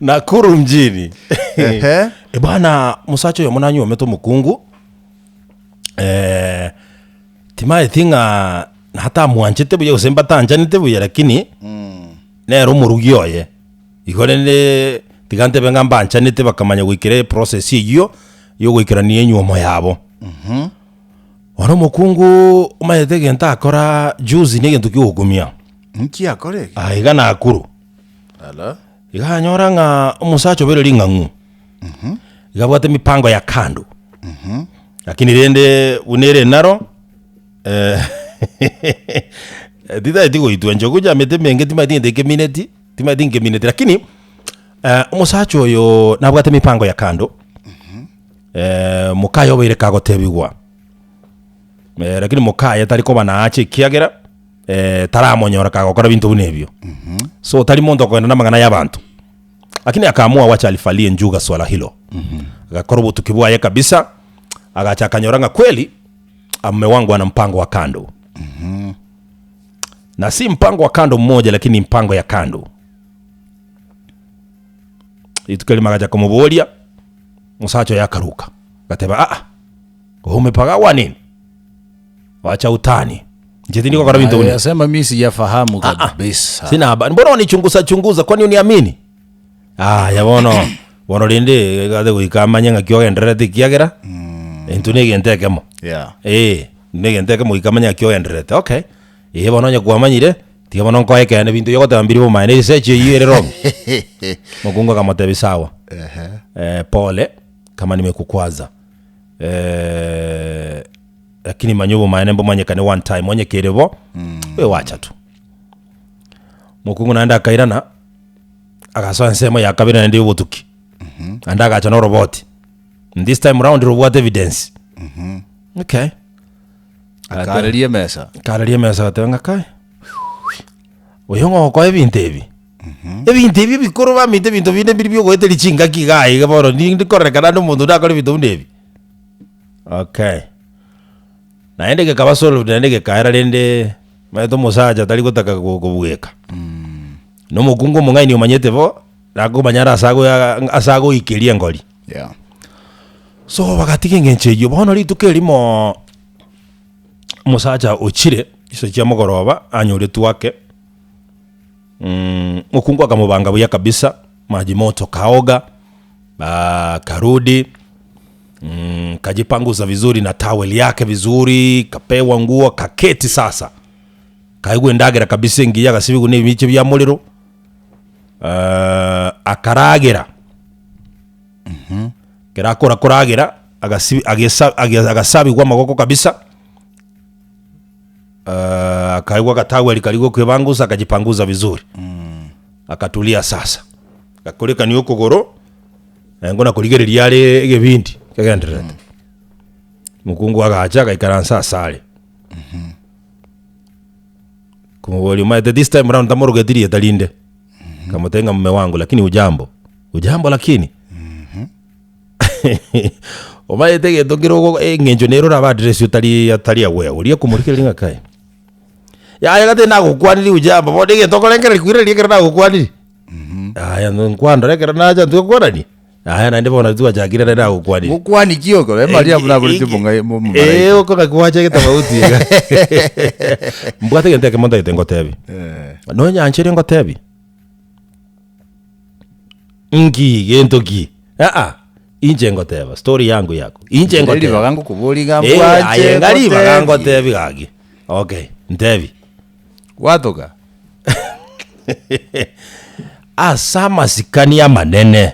Nakuru mjini. Ehe. Eh, bwana mosacha oyomo nanyuomete omokungu eh, timaeti ng'a natamwanchete buya gose mbatanchanete buya lakini nere omorugi oye. Igo rende tiga ntebe ng'a mbanchanete bakamanya goikera eprocess eyio ya ogoikerania enywomo yabo. Bono omokungu omanyete egento akora juzi na egento kiogokumia. Nki akora eke? Aa iga Nakuru. Ala. Iga anyora ng'a omosacha obeire ring'ang'u, iga abwate emipango ya kando, lakini rende buna ere naro titaeti goitwa inche gocha emete emenge timanyeti gento ekemineti, timanyeti nkemineti lakini omosacha oyo nabwate emipango ya kando, mokaye obeire kagotebiwa, lakini mokaye tari koba naache ekiagera. taramonyora kagokora binto buna ebio. So tari monto okogenda namang'ana y'abanto. Lakini akaamua wacha alifalie njuga swala hilo. Agakora obotuki bwaye kabisa, agacha akanyora ng'a kweli mume wangu ana mpango wa kando. Na si mpango wa kando mmoja lakini mpango ya kando. Rituko erimo agacha komoboria, omosacha oye akaruka, agateba aa, umepagawa nini? Wacha utani. Inche tindi gokora binto buna. Yasema mi sijafahamu Ah, ah. kabisa. Sina habari. Mbona wanichunguza chunguza kwani uniamini? Aya bono bono rende egate goika amanye ng'aki ogendererete ekiagera intwe na egento ekemo. Yeah. Eh, na egento ekemo goika amanye ng'aki ogendererete. Okay. Eh bono onye kwamanyire, tiga bono nkoe ekeene ebinto ebi ogoteba mbiri bomaene research eywo ere wrong. Mokungu akamotebia sawa. Eh, pole kama nimekukwaza. Eh, lakini manya obomaene mbomanyekane one time onye kere bo we wacha tu mokungu naende akairana agasoa ensemo ya kabere naende ya obotuki naende agacha na oroboti And this time round robwate evidence okay Akareria emesa. kareria emesa agateba ng'a kai oyo ng'a ogokoa ebinto ebi ebinto ebi ebikoro bamanyete ebinto binde mbiri biogoeteria chingaki iga iga bono nindi kororekana ande omonto onde akore ebinto buna ebi. Okay, naende gekaba solved naende gekaera rende omanyete omosacha tari gotaka go- kobweka. Na omokungu omong'aini omanyete bo, nakomanya are ase agoya ase agoikeria engori. Yeah. So bagatiga eng'encho eyio, bono rituko erimo omosacha ochire chinsa chia mogoroba anyoretwe ake, mokungu akamobanga buya kabisa, maji moto kaoga, akarudi kajipangusa vizuri na towel yake vizuri, kapewa nguo, kaketi sasa, kaegwa endagera kabisa engiya agasibigwa na ebiche bia morero, akaragera. Ekero akora koragera, agasibi agesa age agasabigwa amagoko kabisa, akaegwa agatowel karia gokwebangusa akajipangusa vizuri, akatulia sasa, agakorekania okogoro, naende kona korigereria are egebindi kegendererete. Mokungu agacha agaikaransa asare, komoboria omanyete this time round tamorogeti rieta rinde, akamotebia ng'a mume wangu lakini hujambo, hujambo lakini omanyete egento kere ogo eng'encho nere orabe address otari otari aware, oria okomorigereria ng'a kai, yaya gati nagokwaniri hujambo bono egento okorengereria koiraneria ekero nagokwaniri. Aya nkwandora ekero nacha ntwekwanani, aya naende bono twachakire naende nagokwanire. Gokwani ki oko? Eh, Maria buna aboreti omong'ai- Eh, omomalaika. oko naki gwachagete tofauti iga. Mbwate egento ekemo ntagete ngotebi. Eh. Nonyanchere ngotebi, nki gento ki? Aa, inche ngoteba story yangu yako, inche Ere ngoteba. ribaga ngokoboria iga Eh, mbwanche aye nga ribaga ngotebie. ngotebi gaki. Okay, ntebi. Gwatoka. Ase amasikani amanene,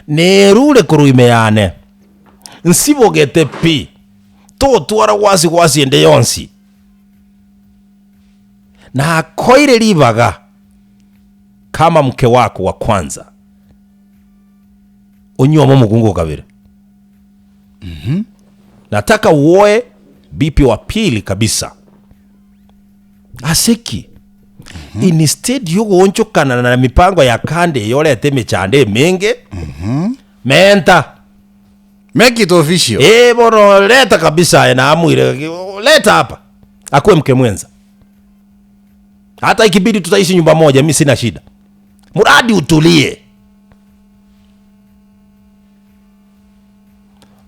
nerure korwa ime yane, nsibogete pi, totwara gwasi gwasi ende yonsi. Nakoire ribaga kama mke wako wa kwanza, onyuome omokungu o kabere. Nataka uoe bibi wa pili kabisa. Ase ki? Instead yogoonchokana na mipango ya kando eye orete emechando emenge, menta. Make it official. Eh, bono leta kabisa aye naamwire leta hapa akuwe mke mwenza hata ikibidi tutaishi nyumba moja mi sina shida. Muradi utulie.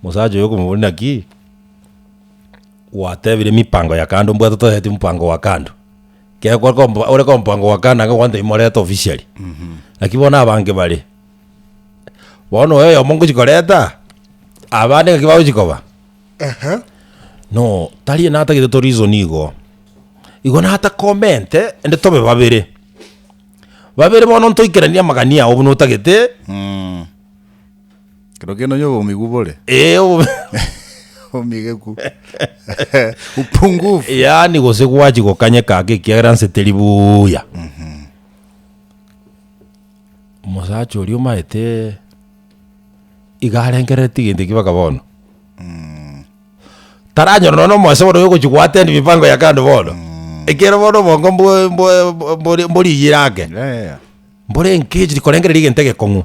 Mosacha oyo okomoboria naki, gwatebire mipango ya kando mbwate totoeti mpango wa kando. Ekero kware kompa ore kompango wa kando naende gwantebia morete officially. Naki bono abange bare, bono oyo oyomo ngochi koreta, abande ng'aki bagochi koba? No, tari natagete to reason igo, igo natakomente ende tobe babere, babere bono ntoikeranie amagani ao buna otagete. Kero kende onye obomigu bore. Ee, obomi- Omigeku. Upungufu. Yaani gose gwachi gokanyeka ake ekiagera nse teri buya. Omosacha oria omaete iga arengereretie egento ekio mpaka bono. Taranyora nonya na omoeso bono oyogochi goattend mipango ya kando bono. Ekiagera bono obongo mbo- mbo- mbori mboriyire ake. Yeah, yeah, yeah. Mbore engaged korengereria egento egekong'u.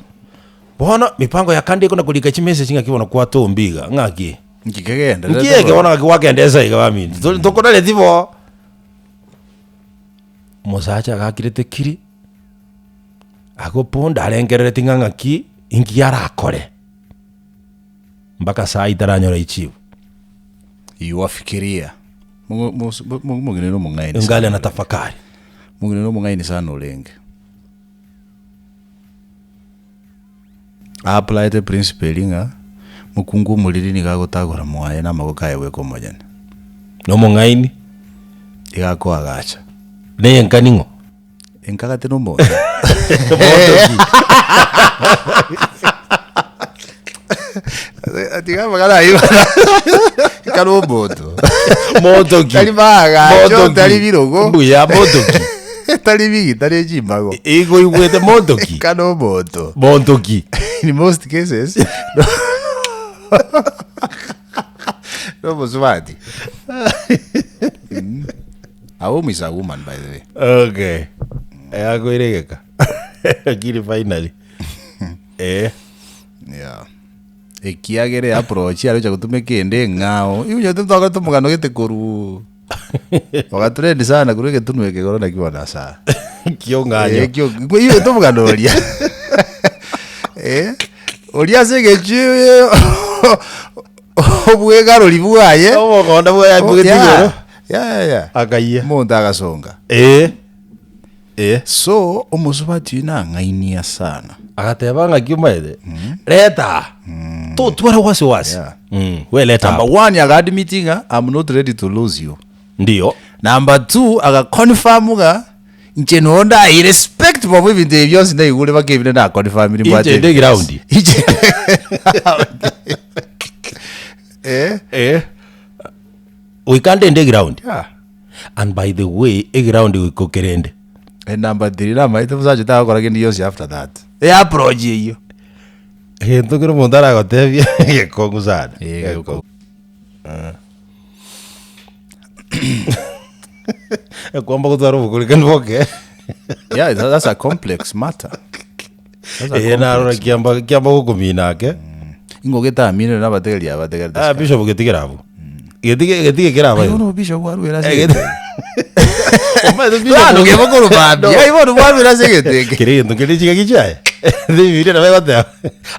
Bono mipango ya kando ekona korika chimessage ng'aki bono kwatombi iga, ng'aki? Nki kegendererete Nki eke bono? bono ng'aki gwakenda ensa iga baminto, tori ntokonareti bo. Omosacha agakirete kiri, agwo punda arengerereti ng'a ng'aki, inki arakore, mpaka sai taranyora echibu. Yuafikiria. Mogo- mos- mo- mo- Omong'ina nomong'aini Ingali sana orenge. anatafakari. Omong'ina nomong'aini sana orenge. Aapplyete principle eria ng'a mokungu omoriri nigo agotagora mwaye na amaboko aye bweka omonyene. Nomong'aini. Iga akoagacha. Neye enka ning'o? Enka gati nomonto. Monto ki? Tiga amang'ana ayio enka nomonto. Monto ki? Tari maagacho, Monto ki? tari birogo. Mbuya monto ki? Tari bigi, tari chimbago. Igo oigwete monto ki? Enka nomonto. Monto ki? In most cases, nomosubati. A womb is a woman by the way. Okay. Yakoire egeka. Lakini finally. Eh. Yeah. Ekiagera eapproach arocha gotumeka ende eng'ao. Igo onye twakorete omogano gete korwa ogatrend sana korwa egetunwa eke igoro naki bono ase aa. Kiong'anyo. Eh, kio- oigwete omogano oria. Eh, oria ase egechie obwegarori bwaye. Omogondo bwaye abugete Yeah. igoro. Yeah, yeah, yeah. Akayia. Omonto agasonga. Eh. Eh. So, omosubati oyio nang'ainia sana. Agateba ng'aki omaete, Reta! Totware wasiwasi. Yeah. We leta Number hapa. one, akaadmit ng'a I'm not ready to lose you. Ndiyo. Number two, akaconfirm ng'a inche noo ndai respect bobo ebinto ebi bionsi ndaigure mpaka ebinde naconfirmire mbwate Inche nde ground. Inche Eh? Eh. Goika ndende eground. Yeah. And by the way, eground goika okerende. And number three, namaete omosacha tagokora kende gionsi after that. Eapproach eyio. Egento kere omonto aragotebia egekong'u sana. Eh, egekong'u. Ekwamba gotwara obokorikani boke. Yeah, that's a complex matter. That's a Eh, narora complex kiamba kiamba gokomina ake. Ingo getamire nabategeria abategerete Ah, bishop getigera abwo. Getige getige kera Aye abwo. bono bishop bwarwera ase Eh, egete. Omanyete bishop- Bono kebokoro mambia. Aye bono bwarwera ase egete eke. Kere egento kere chingaki chiaye. Ebibiria nabo egoteba.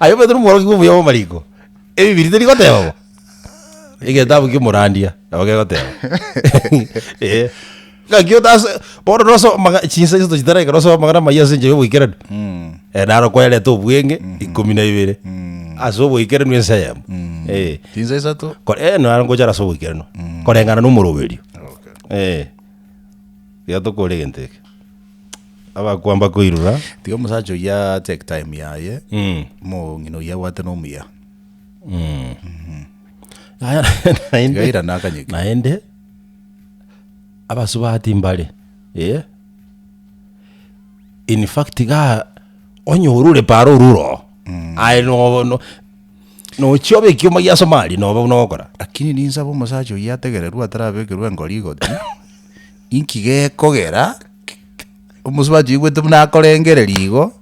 Aye omanyete nomworokia omuya bwa amariko. Ebibiria teri goteba bo. Egetabu kia omorandia nabo kegoteba. Eh. Ng'aki otase bono nosoma chinsa isato chitaraika nosome amang'ana amayia ase enchera ya oboikeranu. Eh, naro kwereta obweng'e ikomi na ibere ase oboikeranu ense eyemo. Eh. Chinsa isato. Kore eh, naro ngochara ase oboikeranu koreng'ana na omoroberio. Eh, tiga tokore egento eke. Abakwamba koirura. Tiga omosacha oyio take time yaye, omong'ina oyio abwate na omuya. Aya naende Tiga airane akanyeke. naende abasubati mbare eh, in fact igaa onye orure para orure oo, aye no no nochia obe ekioma gia Somali nobe buna ogokora. Lakini ninsabe omosacha oyio ategererwe atarabekerwa engori igoti, inki gekogera omosubati oigwete buna akorengereria igo,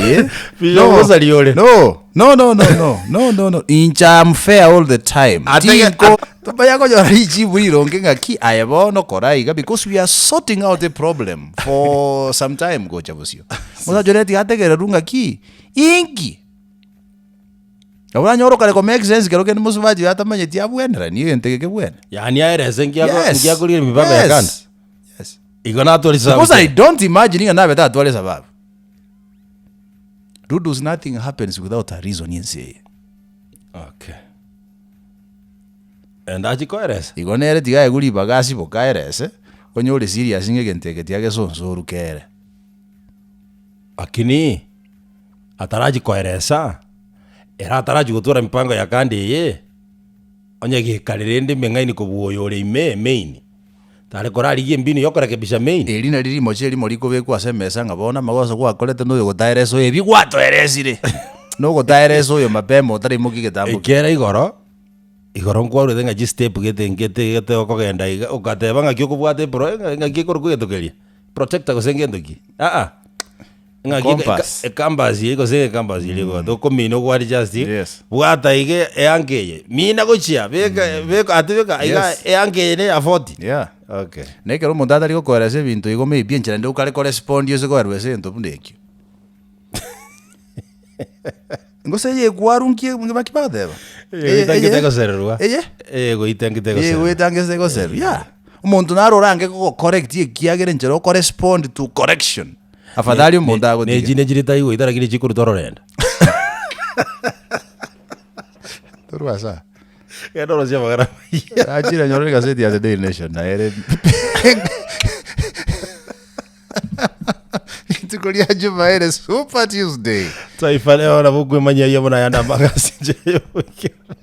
eh, Bishop Gosari ore. no, no, no, no, no, no, no, no, inche am fair all the time. Atege- Tinko. Tomanya konyora richibu rironge ng'aki aye bono kora iga because we are sorting out a problem for some time gocha bosio. Omosacha oria tiga ategererwe ng'aki inki? Nabo oranyore okare ko make sense kero kende mosubati oyo atamanyeti abwenerani egento eke kebwene. Yaani aerese nkiago Yes. nkiakorire emipango ya kando. Yes. Yes. Igo natware chisababu Because I chiaye. don't imagine ng'a nabete atware esababu. Dudus nothing happens without a reason ense eye. Okay. Ende achie koeresa. Igo nere tiga aegwe ribaga asiboke aerese, onye ore serious ng'a egento eke tiga gesonsoru kere. Lakini atarachia koeresa, ere atarachia gotwara mipango ya kando eye, onye gekare rende emeng'aini kobua oyo ore ime emain, tare korarigia embinu ya okorekebisha main. Eri nari rimocha erimo rikobekwa ase emesa ng'a bono amagoso gwakorete na oyogotaeresa oyo ebi gwatoeresire, na ogotaeresa oyo mapema otaraimokia egetambo ki. Ekiagera igoro, igoro nkwarwete ng'a chistep gete ngete gete okogenda iga, ogateba ng'aki okobwata epro ng'a ng'aki ekorokwa egento keria, protector gose ngento ki? Aa. Ng'aki eka- Compass. ecampus eye gose ecampus eria egwata okomina okoadjust Yes. bwata iga eanka eye mina gochia beka beka ati beka iga Yes. eanka eye ne ya 40 Yeah. okay Na ekero omonto atari gokoeresa ebinto igo maybe enchera ende okare korespond ase koerwa ase egento buna ekio. Gose eye ekwaru nki nki bagoteba? Eye goita nkete gosererwa. Eye? Eye goita nkete Eye gosererwa. goeta nkete gosererwa. Yeah. Omonto naro orange gogocorrect ekiagera enchera okorespond to correction. Afadhali omonto agotige. Nechi nechire tai goita lakini chikoruta ororenda. Torwa ase aa. Genda orosie amagara amaya. Nachire nyore egazeti ya The Daily Nation naere rituko ria Jumaine Super Tuesday. Taifa Leo nabo okwemanyia ayio buna ayande amang'ana ase enchera y'oboikeranu.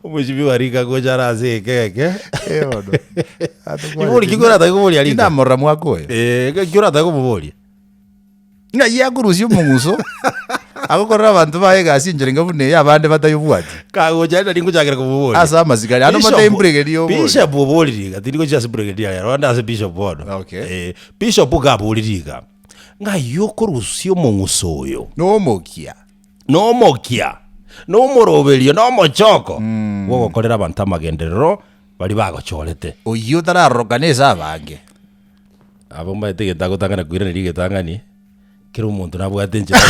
Omosibia wa rika gocha are ase egeka eke. Eh, bono. Ibori ki koratake koboria rika? Tindamorora mwaka oyo. Eh, ki oratake komoboria? Ng'ai akorusia omong'uso, agokorera abanto baye egasi enchera enga buna eye abande batayobwati. Kagocha aye nari ngochakera komoboria. Ase amasikani, ande Bishop- omotebie brigadier oborie. Bishop oborire iga, tindi gochia ase brigadier rero, ande ase bishop bono. Okay. Eh, bishop iga aborire iga, ng'ai okorusia omong'uso oyo? Nomokia. Nomokia, nomoroberio, nomochoko bw'ogokorera abanto amagenderero baria bagochorete. Oyio otararorokana ase abange. Abwo mbaete egento agotang'ana koiraneria egetang'ani, kera omonto nabwate enchera.